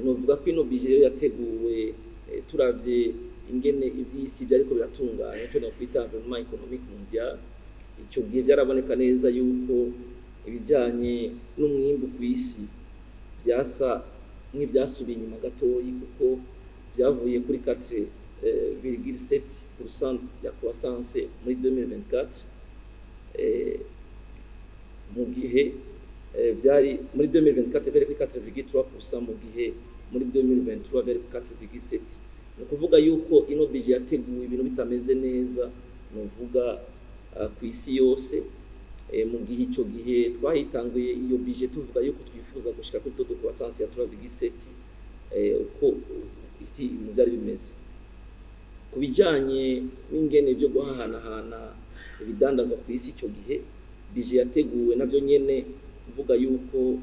Novuga ko ino budget rero yateguwe turavye ingene ivy'isi vyariko biratunganya, ico nokwita environnement économique mondial. Ico gihe vyaraboneka neza yuko ibijanye n'umwimbu kw'isi vyasa nk'ivyasubiye inyuma gatoyi, kuko vyavuye kuri 4,7% ya croissance muri 2024, mu gihe vyari muri 2024 vyari kuri 4,3%, mu gihe muri 2023 vyari kuri 4,7. Ni ukuvuga yuko ino budget yateguwe ibintu bitameze neza, novuga kw'isi yose. Mu gihe ico gihe twahitanguye iyo budget tuvuga yuko twifuza gushika kuri taux de croissance ya 3,7, uko isi ibintu vyari bimeze. Ku bijanye n'ingene vyo guhahanahana ibidandazwa kw'isi, ico gihe budget yateguwe navyo nyene mvuga yuko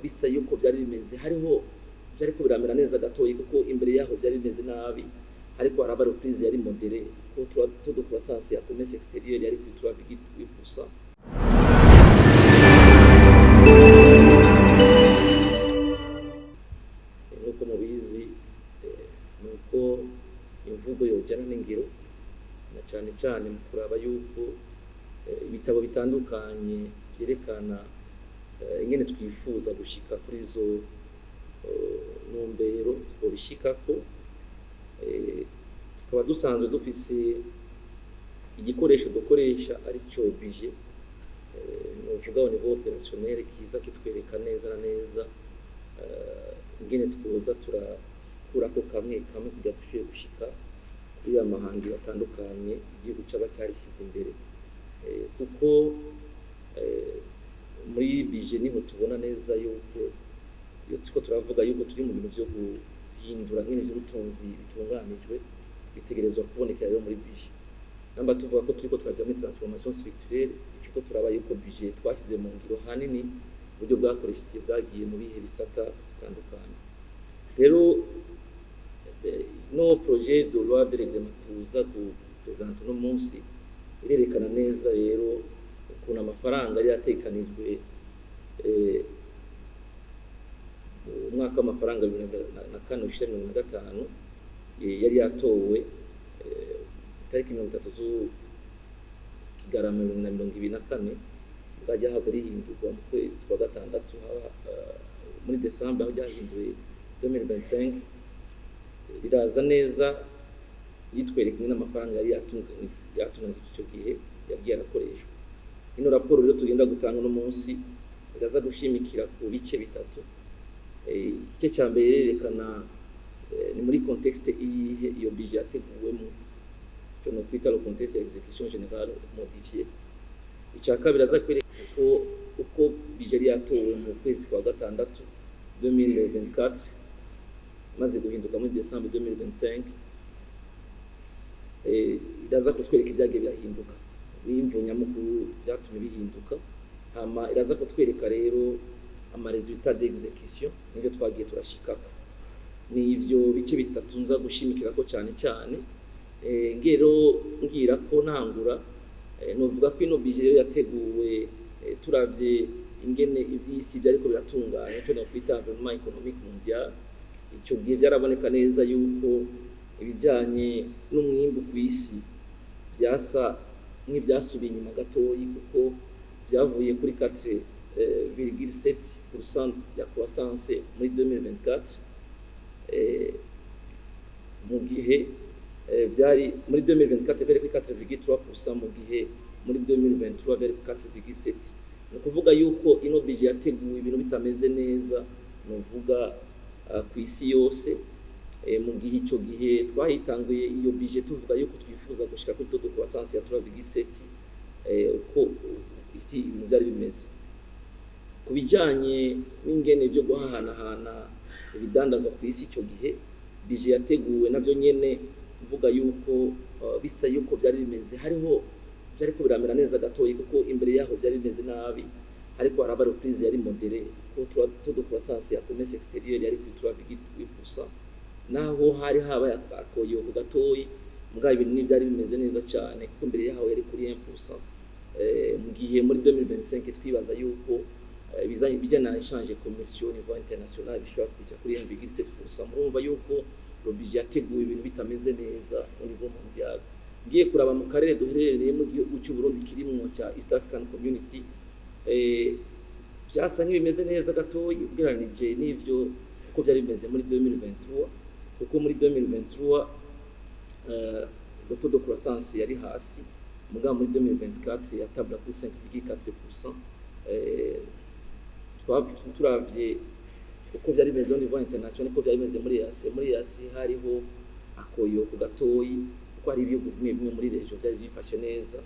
bisa yuko vyari bimeze, hariho vyariko biramera neza gatoyi, kuko imbere yaho vyari bimeze nabi, ariko haraba reprise yari modérée, ko taux de croissance ya commerce extérieur yari kuri 3,8%. Nk'uko mubizi, nuko imvugo yojana n'ingiro, na cane cane mu kuraba yuko ibitabo bitandukanye vyerekana ingene twifuza gushika kuri izo ntumbero twobishikako. Tukaba dusanzwe dufise igikoresho dukoresha, arico budget, novuga au niveau opérationnel, kiza kitwereka neza na neza ingene twoza turakurako kamwe kamwe kugira dushobore gushika kuri ya mahangiro atandukanye igihugu caba carishize imbere, kuko muri budget niho tubona neza yuko iyo turiko turavuga yuko turi mu bintu vyo guhindura nk'ibintu vy'ubutunzi bitunganijwe, bitegerezwa kubonekera rero muri budget. Namba tuvuga ko turiko turaja muri transformation structurelle, turiko turaba yuko budget twashyize mu ngiro hanini uburyo bwakoresheje bwagiye mu bihe bisata bitandukanye. Rero no projet de loi de règlement tuza gupresenta uno munsi irerekana neza rero ukuntu amafaranga yari yatekanijwe mu mwaka w'amafaranga 2024/2025, yari yatowe itariki 30 z'Ikigarama 2024, bwajya hava rihindurwa mu kwezi kwa gatandatu, haba muri décembre aho ryahinduwe 2025. Riraza neza ritwereka ingene amafaranga yari yatunganijwe ico gihe yagiye arakoreshwa. Ino raporo rero tugenda gutanga uno munsi iraza gushimikira ku bice bitatu. Igice ca mbere irerekana ni muri contexte iyihe iyo budget yateguwemo, ico nokwita le contexte d'exécution générale modifiée. Ica kabiri aza kwereka uko budget yari yatowe mu kwezi kwa gatandatu 2024, maze guhinduka muri décembre 2025. Iraza kutwereka ibyagiye birahinduka n'imvo nyamukuru byatumye bihinduka. Hama iraza kutwereka rero ama résultats d'exécution nivyo twagiye turashikako. Ni ivyo bice bitatu nza gushimikirako cyane cyane. Ngero ngira ko ntangura, novuga ko ino budget rero yateguwe turavye ingene ivy'isi vyariko biratunganya, ico nokwita environnement économique mondial. Ico gihe vyaraboneka neza yuko ibijanye n'umwimbu kw'isi vyasa nk'ivyasubiye inyuma gatoyi, kuko vyavuye kuri 4,7% ya croissance muri 2024, mu gihe vyari muri 2024 vyari kuri 4,3%, mu gihe muri 2023 vyari kuri 4,7. Ni ukuvuga yuko ino budget yateguwe ibintu bitameze neza, novuga kw'isi yose. Mu gihe ico gihe twahitanguye iyo budget tuvuga yuko twifuza gushika kuri taux de croissance ya 3,7, uko isi ibintu vyari bimeze. Ku bijanye n'ingene vyo guhahanahana ibidandazwa kw'isi, ico gihe budget yateguwe navyo nyene mvuga yuko bisa yuko vyari bimeze, hariho vyariko biramera neza gatoyi, kuko imbere yaho vyari bimeze nabi, ariko haraba reprise yari modérée, ko taux de croissance ya commerce extérieur yari kuri 3,8%, naho hari habaye akoyoko gatoyi, mugabo ibintu ntivyari bimeze neza cane, kuko imbere yaho yari kuri 1%, mu gihe muri 2025 twibaza yuko Bijyanye na échange commerciaux au niveau international bishobora kuja kuri 1,7%. Murumva yuko le budget yateguwe ibintu bitameze neza au niveau mondial. Ngiye kuraba mu karere duherereyemo, igihugu cy'u Burundi kirimwo cya East African Community, vyasa nk'ibimeze neza gatoyi ugereranije n'ivyo uko vyari bimeze muri 2023, kuko muri 2023 le taux de croissance yari hasi, mugabo muri 2024 yatabla kuri 5,4%. Turavye uko vyari bimeze au niveau international, uko vyari bimeze muri EAC, muri EAC hariho akoyoko gatoyi, kuko hari ibihugu bimwe bimwe muri région vyari vyifashe neza,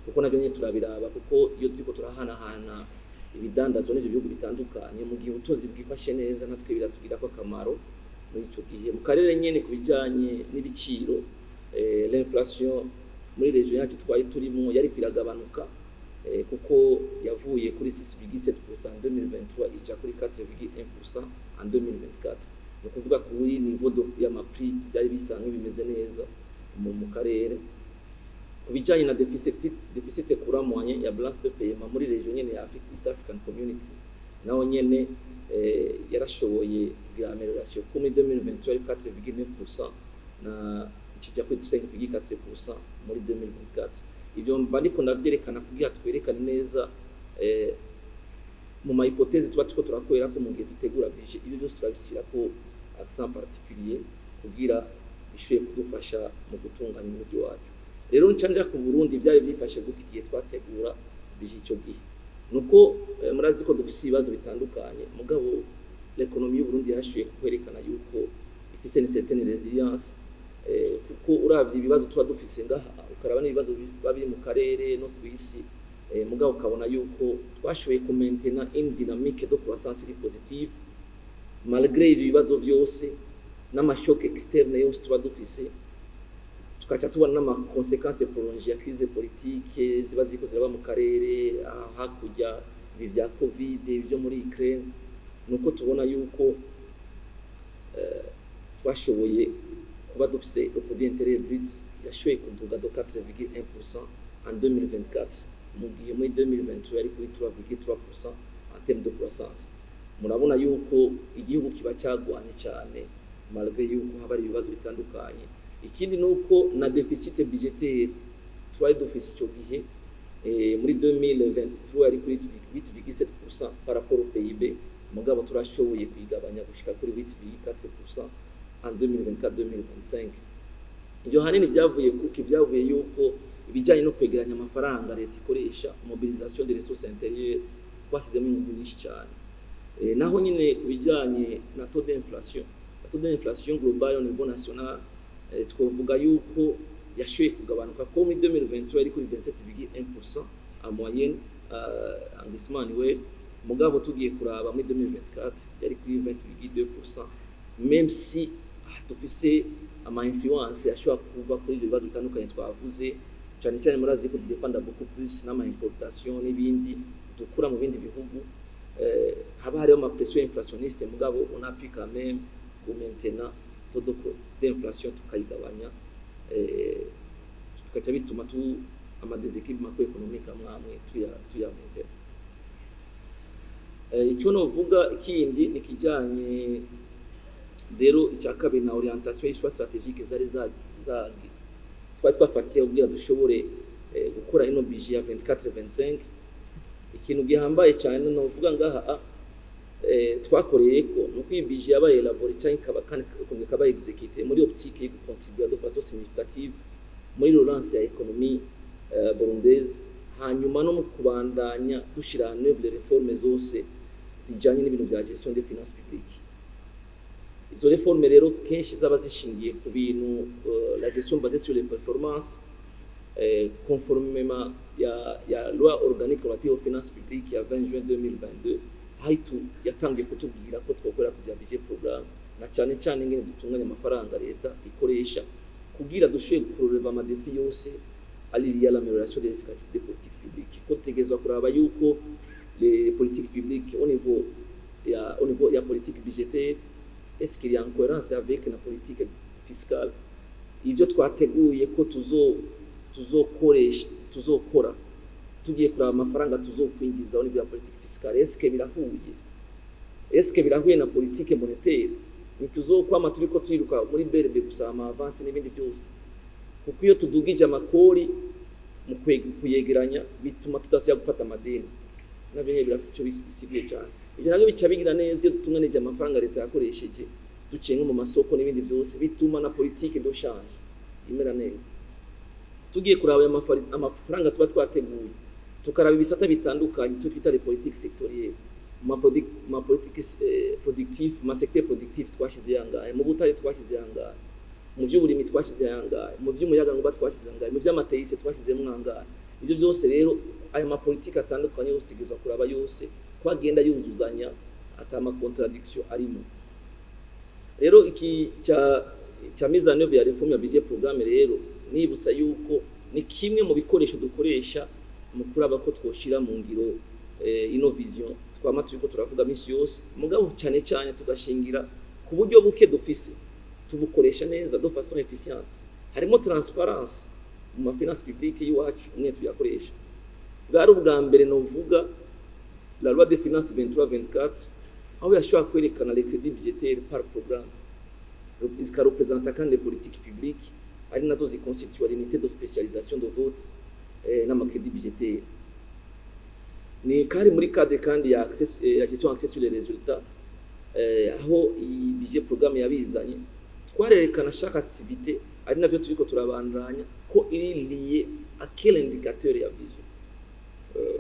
kuko navyo nyene turabiraba, kuko iyo turiko turahanahana ibidandazwa n'ivyo bihugu bitandukanye, mu gihe ubutunzi bwifashe neza natwe biratugirako akamaro muri ico gihe. Mu karere nyene, ku bijanye n'ibiciro, l'inflation muri région yacu twari turimo yari iragabanuka, kuko yavuye kuri 6,7% en 2023 ija kuri 4,1% en 2024. Ni ukuvuga kuri niveau y'ama prix byari bisa nk'ibimeze neza mu karere. Ku bijanye na déficit courant moyen ya balance de paiement muri région nyene ya Africa, East African Community, naho nyene yarashoboye kugira amélioration, ko muri 2023 yari 4,9% na ikijya kuri 5,4% muri 2024. Ivyo mba ndiko ndavyerekana kugira twerekane neza mu ma hypothèse tuba turiko turakorera ko mu gihe dutegura budget. Ibyo byose turabishyirako accent particulier kugira bishoboye kudufasha mu gutunganya umujyi wacu. Rero ncanja ku Burundi, byari byifashe gute igihe twategura budget ico gihe? Nuko murazi ko dufise ibibazo bitandukanye, mugabo l'économie y'u Burundi yarashoboye kwerekana yuko ifise une certaine résilience, kuko uravye ibibazo tuba dufise ngaha, ukaraba n'ibibazo biba biri mu karere no ku isi, mugabo ukabona yuko twashoboye ku maintenir une dynamique de croissance iri positive malgré ibi bibazo vyose n'ama chocs externe yose tuba dufise, tukaca tubona n'ama conséquences prolongées ya crise politique ziba ziriko ziraba mu karere hakurya, ibi vya Covid, ibi vyo muri Ukraine. Nuko tubona yuko twashoboye kuba dufise le produit intérieur brut yashoboye kuduga de 4,1% en 2024, mu gihe muri 2023 yari kuri 3,3% en termes de croissance. Murabona yuko igihugu kiba cyagwanye cyane malgré yuko haba hari ibibazo bitandukanye. Ikindi nuko na déficit budgétaire twari dufise ico gihe, muri 2023 yari kuri 8,7% par rapport au PIB, mugabo turashoboye kuyigabanya gushika kuri 8,4% en 2024-2025. Ibyo hanini byavuye kuki? Byavuye yuko ibijyanye no kwegeranya amafaranga leta ikoresha, mobilisation des ressources intérieures, twashyizemo ingufu nyinshi cyane. Naho nyine ku bijyanye na taux d'inflation, la taux d'inflation globale au niveau national, twovuga yuko yashoboye kugabanuka, ko muri 2023 yari kuri 27,1% en moyenne, en glissement annuel, mugabo tugiye kuraba muri 2024 yari kuri 20,2%, même si dufise ama influence ashobora kuva kuri ibyo bibazo bitandukanye twavuze. Cyane cyane murazi ko dépenda beaucoup plus n'ama importation n'ibindi dukura mu bindi bihugu, haba hariho ama pression inflationniste, mugabo on a pu quand même ku maintenir taux d'inflation, tukayigabanya, tukaca bituma tu ama déséquilibre macroéconomique amwe amwe tuya maintenir. Icyo novuga ikindi ni kijanye rero icya kabiri na orientation y'choix stratégique zari za twari twafatiye kugira dushobore gukora ino budget ya 24 25. Ikintu gihambaye cyane novuga ngaha twakoreye ko nuko iyi budget yabaye élaborée cyangwa ikaba kandi ikaba exécutée muri optique yo contribuer de façon significative muri relance ya économie burundaise, hanyuma no mu kubandanya dushira en œuvre les réformes zose zijanye n'ibintu vya gestion des finances publiques. Izo réformes rero kenshi zaba zishingiye ku bintu la gestion basée sur les performances, conformément ya loi organique relative aux finances publiques ya 20 juin 2022, aho yatangiye kutubwira ko twokora ku bya budget programme, na cyane cyane ingene dutunganya amafaranga leta ikoresha, kugira dushoboye kureleva ama défis yose ari lié à l'amélioration de l'efficacité des politiques publiques, ko dutegerezwa kuraba yuko les politiques publiques au niveau ya politique budgétaire, est-ce qu'il y a en cohérence avec la politique fiscale, ibyo twateguye ko tuzokoresha, tuzokora. Tugiye kuraba amafaranga tuzokwinjiza au niveau ya politique fiscale, est-ce que birahuye? Est-ce que birahuye na politique monétaire? Ntituzokwama turiko twiruka muri BRB gusaba ama avance n'ibindi byose, kuko iyo tudugije amakori mu kuyegeranya bituma tudasubira gufata amadeni. Navyo nyene birafise ico bisiguye cyane. Ivyo navyo bica bigira neza iyo dutunganije amafaranga leta yakoresheje, duciye nko mu masoko n'ibindi byose, bituma na politique de change imera neza. Tugiye kuraba aya amafaranga tuba twateguye, tukaraba ibisata bitandukanye, icyo twita les politiques sectorielles, mu ma politiques productif, mu ma secteur productif twashize yangahe, mu butare twashize yangahe, mu by'uburimyi twashize yangahe, mu by'umuyagankuba twashize yangahe, mu by'ama TIC twashyizemo angahe. Ibyo byose rero, ayo mapolitike atandukanye yose tutegerezwa kuraba yose ko agenda yuzuzanya, ata ma contradiction arimo. Rero iki cya mise en œuvre ya réforme ya budget programme rero, nibutsa yuko ni kimwe mu bikoresho dukoresha mu kuraba ko twoshira mu ngiro ino vision twama turiko turavuga misi yose. Mugabo cyane cyane tugashingira ku buryo buke dufise, tubukoresha neza de façon efficiente, harimo transparence mu ma finance publique y'iwacu umwe tuyakoresha. Bwari ubwa mbere novuga la loi de finances 23 24 aho yashobora kwerekana les crédits budgétaires par programme, ikarepresenta kandi les politiques publiques ari nazo ziconstitue l'unité de spécialisation de vote n'ama crédit budgétaire. Ni kari muri cadre kandi ya accès, ya gestion axée sur les résultats, aho iyi budget programme yabizanye, twarerekana chaque activité, ari navyo turiko turabandanya, ko iri lié à quel indicateur ya vision.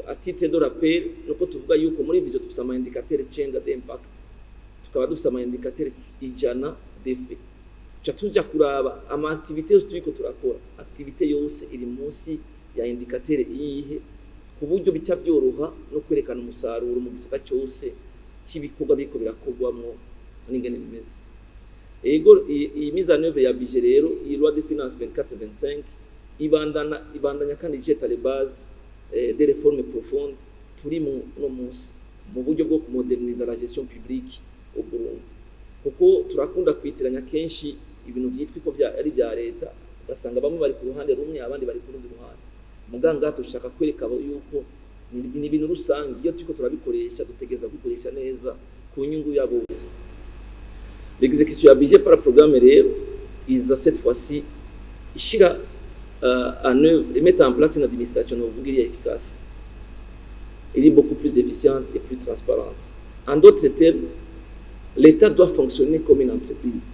À titre de rappel, nuko tuvuga yuko muri vision dufise ama indicateur 9 d'impact, tukaba dufise ama indicateur 100 d'effet. Tuca tuja kuraba ama activité yose turiko turakora, activité yose iri munsi ya indicateur iyihe, ku buryo bica byoroha no kwerekana umusaruro mu gisata cyose cy'ibikorwa biriko birakorwamwo n'ingene bimeze. Ego, iyi mise en œuvre ya budget rero, iyi loi de finances 24 25 ibandanya kandi jeta les bases des réformes profondes turi mu no munsi mu buryo bwo kumoderniza la gestion publique au Burundi, kuko turakunda kwitiranya kenshi ibintu byitwa ko ari bya leta, ugasanga bamwe bari ku ruhande rumwe, abandi bari ku rundi ruhande. Muganga dushaka kwereka yuko ni ibintu rusange, iyo turiko turabikoresha dutegereza kubikoresha neza ku nyungu ya bose. L'exécution ya budget par programme rero iza cette fois-ci ishira en œuvre et mettre en place une administration novuga iri efficace, il est beaucoup plus efficiente et plus transparente. En d'autres termes, l'État doit fonctionner comme une entreprise.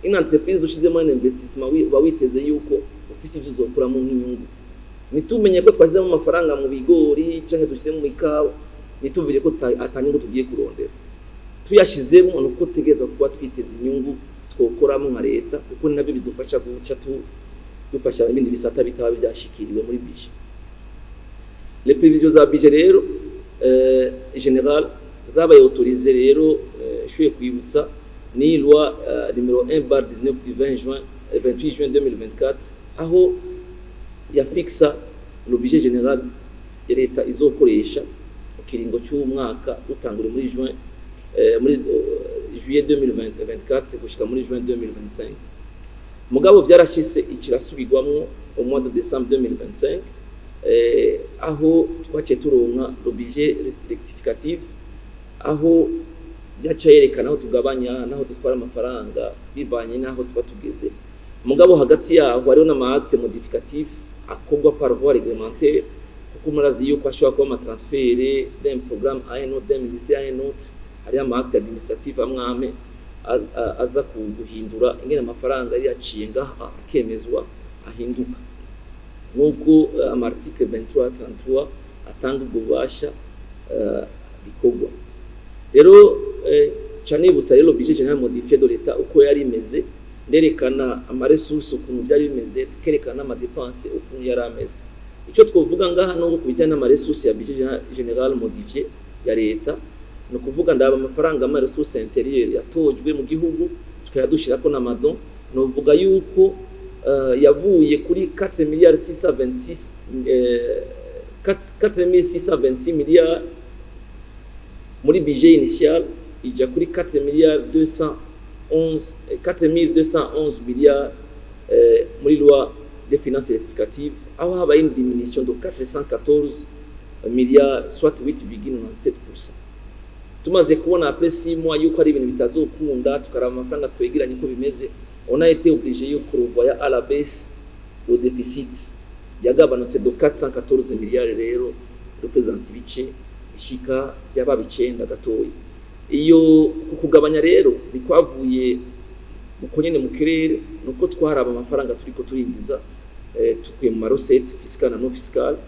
Une entreprise, ushizemo un investissement, uba witeze yuko ufise ivyo uzokuramo nk'inyungu. Ntitumenye ko twashyizemo amafaranga mu bigori canke dushyizemo mu ikawa, ntituvuge ko ata nyungu tugiye kurondera. Tuyashizemo ni uko tutegerezwa kuba twiteze inyungu twokoramo nka leta, kuko ni nabyo bidufasha guca dufasha ibindi bisata bitaba byashikiriwe muri budget. Les prévisions za budget rero général zabaye autorisé rero, nshuye kwibutsa, ni loi numéro 1/19 du 20 juin, 28 juin 2024, aho yafixa le budget général ya leta izokoresha mu kiringo cy'umwaka utangure muri juin, muri juillet 2024 gushika muri juin 2025. Mugabo byarashitse ikirasubirwamwo au mois de décembre 2025, aho twaciye turonka le budget rectificatif, aho byaca yerekana aho tugabanya n'aho dutwara amafaranga bivanye n'aho tuba tugeze. Mugabo hagati yaho hariho n'ama acte modificatif akorwa par voie réglementaire, kuko murazi yuko ashobora kuba ama transfert d'un programme à un autre, d'un ministère à un autre. Hariho ama acte administratif amwe amwe aza guhindura ingene amafaranga yari yaciye ngaha akemezwa ahinduka, nk'uko ama article 23 33 atanga ubwo bubasha bikorwa. Rero ca nibutsa rero budget général modifié de l'État uko yari imeze, nderekana ama ressources ukuntu byari bimeze, tukerekana n'ama dépenses ukuntu yari ameze. Icyo twovuga ngaha nuko ku bijyanye n'ama ressources ya budget général modifié ya leta, ni ukuvuga ndaba amafaranga, ama ressources intérieures yatojwe mu gihugu, tukayadushirako n'ama dons, novuga yuko yavuye kuri 4 milliards 626, 4626 milliards muri budget initial, ija kuri 4 milliards 211, 4211 milliards muri loi. des finances rectificative, aho habaye une diminution de 414 milliards, soit 8,97%. Tumaze kubona après 6 mois yuko ari ibintu bitazokunda, tukaraba amafaranga twegeranye uko bimeze, on a été obligé yo kurevoya à la baisse le déficit, yagabanutse de 414 milliards. Rero représente ibice bishika byaba 9 gatoya. Iyo kugabanya rero nikwavuye uko nyene mu kirere, nuko twaraba amafaranga turiko turinjiza, tukuye mu ma recettes fiscales na non fiscales,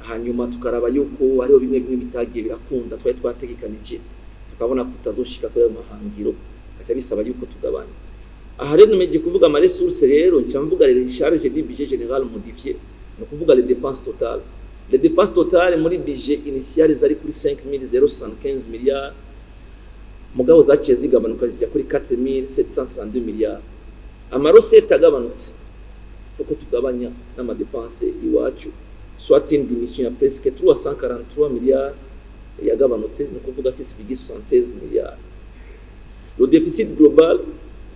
hanyuma tukaraba yuko hariho bimwe bimwe bitagiye birakunda twari twategekanije, tukabona ko tutazoshika kuri ayo mahangiro, gaca bisaba yuko tugabanya. Aha rero numeje kuvuga ama ressources, rero nca mvuga les charges du budget général modifié, ni ukuvuga les dépenses totales. Les dépenses totales muri budget initial zari kuri 5075 milliards, mugabo zaciye zigabanuka zijya kuri 4732 milliards. Ama recettes agabanutse, kuko tugabanya n'ama dépenses iwacu, soit une diminution ya presque 343 milliards yagabanutse, ni ukuvuga 6,76 milliards. Le déficit global,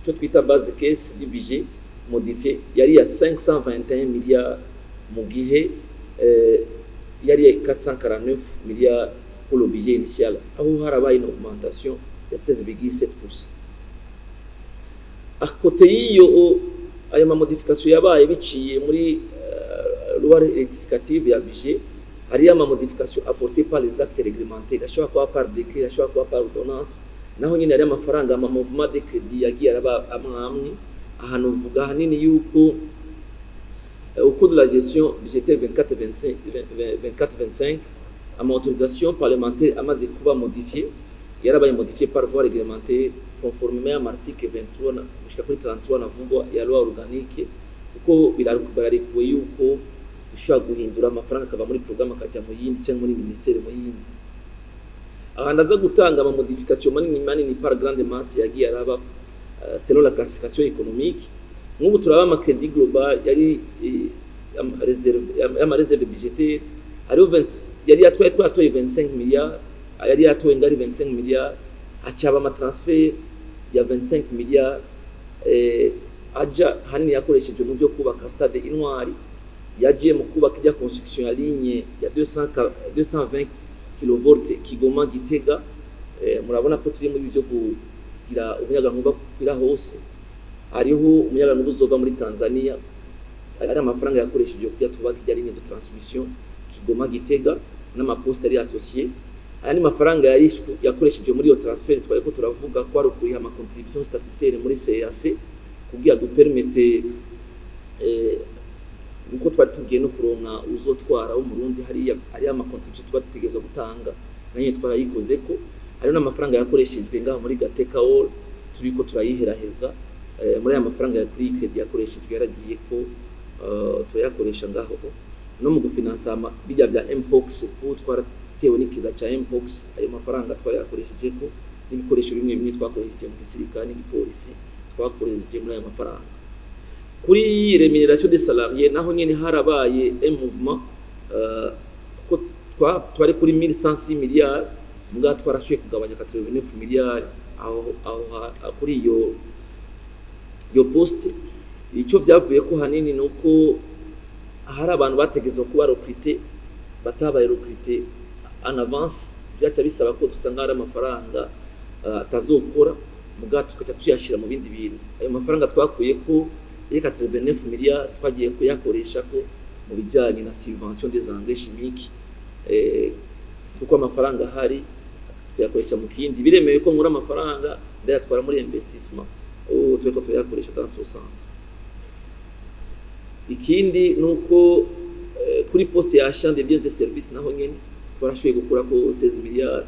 icyo twita base case du budget modifié, yari ya 521 milliards, mu gihe yari ya 449 milliards pour le budget initial, aho harabaye une augmentation ya 13,7%. À côté y'iyo, ayo ma modification yabaye biciye muri loi rectificative ya budget, hariyo ama modification apportées par les actes réglementaires, ashobora kuba par décret, ashobora kuba par ordonnance. Naho nyine hariyo amafaranga, ama mouvement de crédit yagiye araba amwe amwe. Ahantu mvuga ahanini yuko au cours de la gestion budgétaire 24 25, 24 25, ama autorisation parlementaire amaze kuba modifié, yarabaye modifié par voie réglementaire conformément à l'article 23 gushika kuri 33 navugwa ya loi organique, kuko bararekuwe yuko dushobora guhindura amafaranga akava muri programme akajya mu yindi cyangwa muri ministère mu yindi. Aha ndaza gutanga ama modification manini manini par grande masse yagiye araba selon la classification économique. Nk'ubu turaba ama crédit global yari ama réserve budgétaire, hariho yari yatwaye, twatoye 25 milliards, yari yatoye ngari 25 milliards, hacaba ama transfert ya 25 milliards aja hanini yakoreshejwe mu byo kubaka stade Intwari, yagiye mu kubaka ijya construction ya ligne ya 200 220 kilovolt Kigoma Gitega. Murabona ko turi muri byo kugira umuyagankuba kwira hose, hariho umuyagankuba uzova muri Tanzania, ari amafaranga yakoreshejwe kugira tubake ijya ligne de transmission Kigoma Gitega n'ama postes ari associé. Aya ni mafaranga yakoreshejwe muri iyo transfert twari ko turavuga ko ari ukuriha ama contribution statutaire muri CAC kugira dupermette nkuko twari tugiye no kuronka uzotwara w'Umurundi hariya, hariya ama contribution tuba dutegerezwa gutanga, nanyo twarayikoze. Ko hariho n'amafaranga yakoreshejwe ngaho muri Gateka Hall, turiko turayiheraheza. Muri aya mafaranga ya kuri crédit yakoreshejwe yaragiye ko turayakoresha ngaho no mu gufinansa bijya bya mpox, kuko twaratewe n'ikiza cya mpox. Ayo mafaranga twarayakoresheje ko n'ibikoresho bimwe bimwe twakoresheje mu gisirikare n'igipolisi twakoresheje muri ayo mafaranga. Kuri rémunération des salariés naho nyene harabaye un mouvement, kuko twari kuri 1106 milliards, mbwa twarashoboye kugabanya 89 milliards aho kuri iyo poste. Icyo vyavuye ko hanini nuko hari abantu bategezwa kuba recruté batabaye recruté en avance, byaca bisaba ko dusanga hari amafaranga atazokora, muga tukaca tuyashira mu bindi bintu. Ayo mafaranga twakuye ko yari 89 milliards, twagiye kuyakoresha ko mu bijyanye na subvention des engrais chimiques, kuko amafaranga ahari tuyakoresha mu kindi. Biremewe ko nkura amafaranga ndayatwara muri investissement, ubu turiko turayakoresha dans ce sens. Ikindi nuko kuri poste ya achat de biens et services naho nyene twarashoboye gukura ko 16 milliards,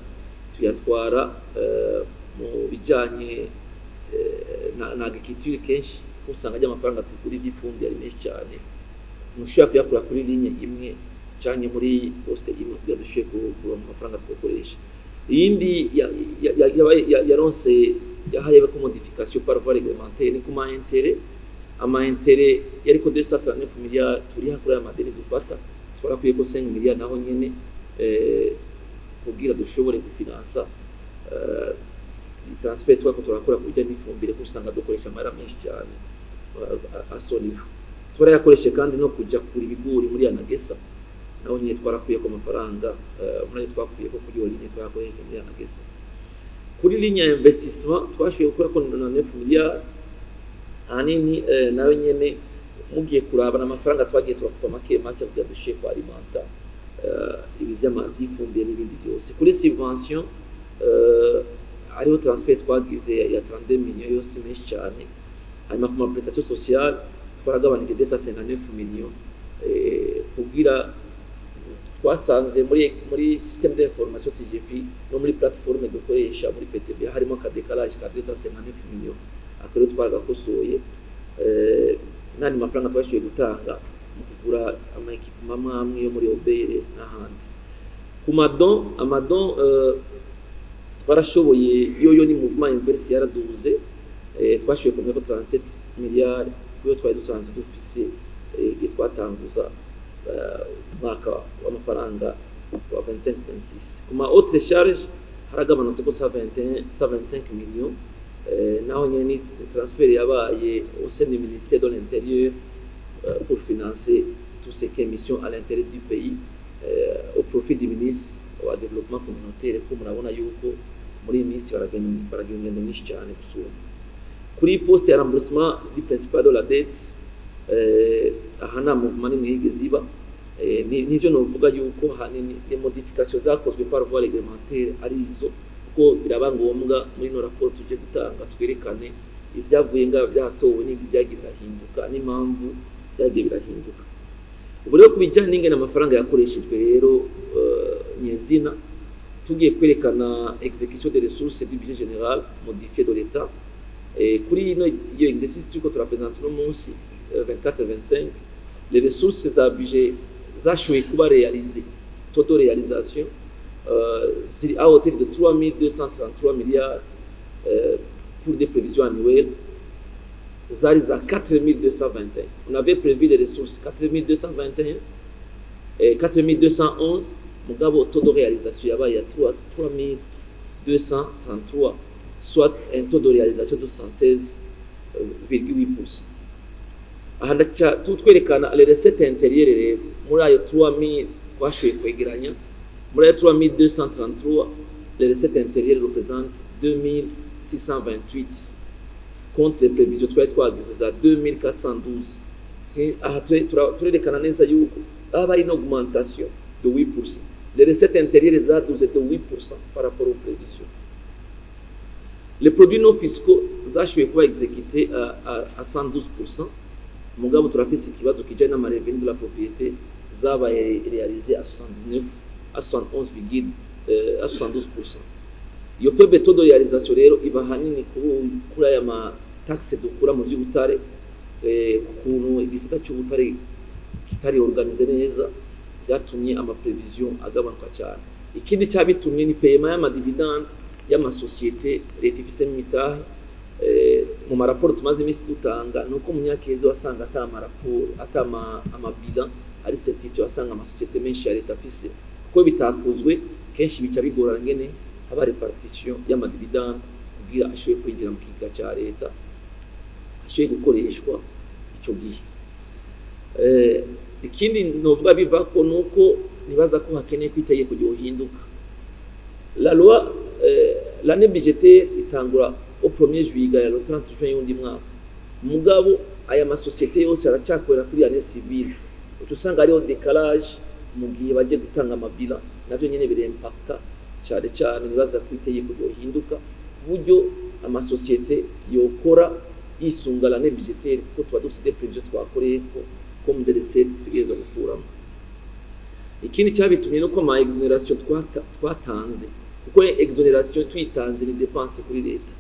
tuyatwara mu bijanye na agriculture. Kenshi usanga ajya amafaranga tugura iby'ifumbire ari menshi cyane, ntushobora kuyakura kuri ligne imwe canke muri poste imwe kugira dushobore kuronka amafaranga twokoresha. Iyindi yaronse yahaye ko modification par voie réglementaire ni kuma intérêt. Ama intérêt yariko 239 milliards turiha kuri aya madeni dufata, twarakwiye ko 5 milliards naho nyene kugira dushobore gufinansa transfert twako turakora ku bijyanye n'ifumbire, kuko usanga dukoresha amahera menshi cyane à son niveau. Twarayakoreshe kandi no kuja kugura ibigori muri ANAGESSA. Naho nyine twarakuye ko amafaranga muri ayo twakuye ko kuri iyo ligne, twayakoresheje muri ANAGESSA. Kuri ligne ya investissement twashoboye gukora ko 99 miliyari ahanini. Nayo nyene mugiye kuraba amafaranga twagiye turakupa make make kugira dushoboye ku alimenter ibi vy'ifumbire n'ibindi byose. Kuri subvention hariho transfert twagize ya 32 millions, yose menshi cyane. Hanyuma ku ma prestation sociale twaragabanije 259 millions kugira twasanze muri système d'information SIGEFI no muri plateforme dukoresha muri PTB harimo aka décalage ka 259 millions. Ako rero twaragakosoye. N'andi mafaranga twashoboye gutanga mu kugura ama équipement amwe amwe yo muri OBR n'ahandi. Ku ma don, ama don twarashoboye, yoyo ni mouvement inverse, yaraduze. Twashoboye kumenya ko 37 miliyari kuyo twari dusanzwe dufise igihe twatanguza umwaka w'amafaranga wa 25 26. Ku ma autres charges haragabanutse ko 121 125 millions. Naho nyene ni transfert yabaye au sein du ministère de l'Intérieur pour financer tout ce qui est mission à l'intérieur du pays au profit du ministre wa développement communautaire, ko murabona yuko muri iyi minsi baragira ingendo nyinshi cyane gusumba. Kuri poste ya remboursement du principal de la dette, aha nta mouvement nimwe yigeze iba. Nivyo novuga yuko hanini les modifications zakozwe par voie réglementaire ari izo, kuko biraba ngombwa muri no rapport tuje gutanga twerekane ibyavuye ngaho byatowe n'ibyagiye birahinduka n'impamvu byagiye birahinduka. Ubu rero ku bijyanye n'ingene amafaranga yakoreshejwe rero nyezina, tugiye kwerekana exécution des ressources du budget général modifié de l'État kuri ino iyo exercice turiko turapresenta uno munsi, 24 25, les ressources za budget zashoboye kuba réalisées, taux de réalisation ziri à hauteur de 3233 milliards pour des prévisions annuelles zari za 4221. On avait prévu les ressources 4221 et 4211, mugabo taux de réalisation yabaye ya 3233, soit un taux de réalisation de 76,8%. Aha ndaca tutwerekana les recettes intérieures rero. Muri ayo 3000 twashoboye kwegeranya, muri ayo 3233, les recettes intérieures représentent 2628 contre les prévisions twari twagize za 2412. Si aha turerekana neza yuko habaye une augmentation de 8%. Les recettes intérieures zaduze de 8% par rapport aux prévisions. Les produits non fiscaux zashoboye kuba exécutés à 112%, mugabo turafise ikibazo kijanye n'ama revenu de la propriété zabaye réalisé à 79 à 71, à 72%. Iyo faible taux de réalisation rero iba ahanini kuri aya ma taxe dukura mu vy'ubutare, ukuntu igisata c'ubutare kitari organisé neza byatumye ama prévision agabanuka cyane. Ikindi cyabitumye ni paiement y'ama dividende y'amasosiyete leta ifisemo imitahe. Mu maraporo tumaze iminsi dutanga, ni uko mu myaka iheze wasanga ata amaraporo, ata ama bilan ari certifié wasanga amasosiyete menshi ya leta afise. Kuko bitakozwe kenshi, bica bigorana ngene haba répartition y'ama dividende kugira ashobore kwinjira mu kigega ca leta, ashoboye gukoreshwa ico gihe. Ikindi novuga bivako nuko nibaza ko hakeneye ko itegeko ryohinduka. La loi, l'année budgétaire itangura au 1er juillet ya le 30 juin y'undi mwaka, mugabo aya masosiyete yose aracyakorera kuri année civile. Uca usanga hariho décalage mu gihe bagiye gutanga ama bilan, navyo nyene birempacta cyane cyane. Nibaza ko itegeko ryohinduka ku buryo amasosiyete yokora yisunga l'année budgétaire, kuko tuba dufite des prévisions twakoreyeko comme des recettes tutegerezwa gukuramo. Ikindi cyabitumye nuko ama exonération twatanze, kuko exonération tuyitanze ni dépense kuri leta.